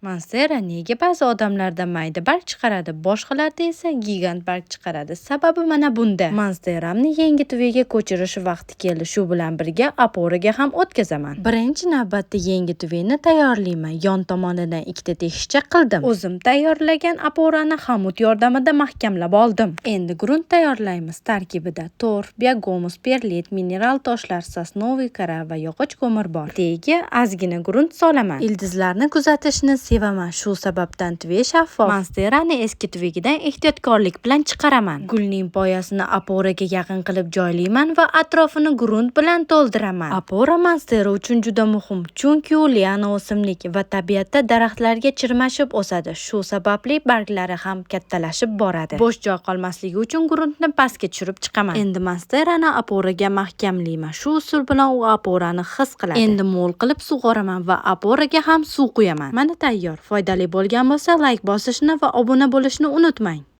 Monstera nega ba'zi odamlarda mayda barg chiqaradi, boshqalarda esa gigant barg chiqaradi? Sababi mana bunda. Monsteramni yangi tuvega ko'chirish vaqti keldi. Shu bilan birga опора ga ham o'tkazaman. Birinchi navbatda yangi tuveni tayyorlayman. Yon tomonidan ikkita teshikcha qildim. O'zim tayyorlagan опора ni xomut yordamida mahkamlab oldim. Endi grunt tayyorlaymiz. Tarkibida torf, biogumus, perlit, mineral toshlar, сосновый кора va yog'och ko'mir bor. Tagiga ozgina grunt solaman. Ildizlarni kuzatishni sevaman. Shu sababdan tuve shaffof. Monsterani eski tuvegidan ehtiyotkorlik bilan chiqaraman. Gulning poyasini опора ga yaqin qilib joylayman va atrofini grunt bilan to'ldiraman. Опора monstera uchun juda muhim, chunki u liana o'simlik va tabiatda daraxtlarga chirmashib o'sadi. Shu sababli barglari ham kattalashib boradi. Bo'sh joy qolmasligi uchun gruntni pastga tushirib chiqaman. Endi monsterani опора ga mahkamlayman. Shu usul bilan u опора ni his qiladi. Endi mo'l qilib sug'oraman va опора ga ham suv quyaman. Mana tayyor. Foydali bo'lgan bo'lsa, layk bosishni va obuna bo'lishni unutmang.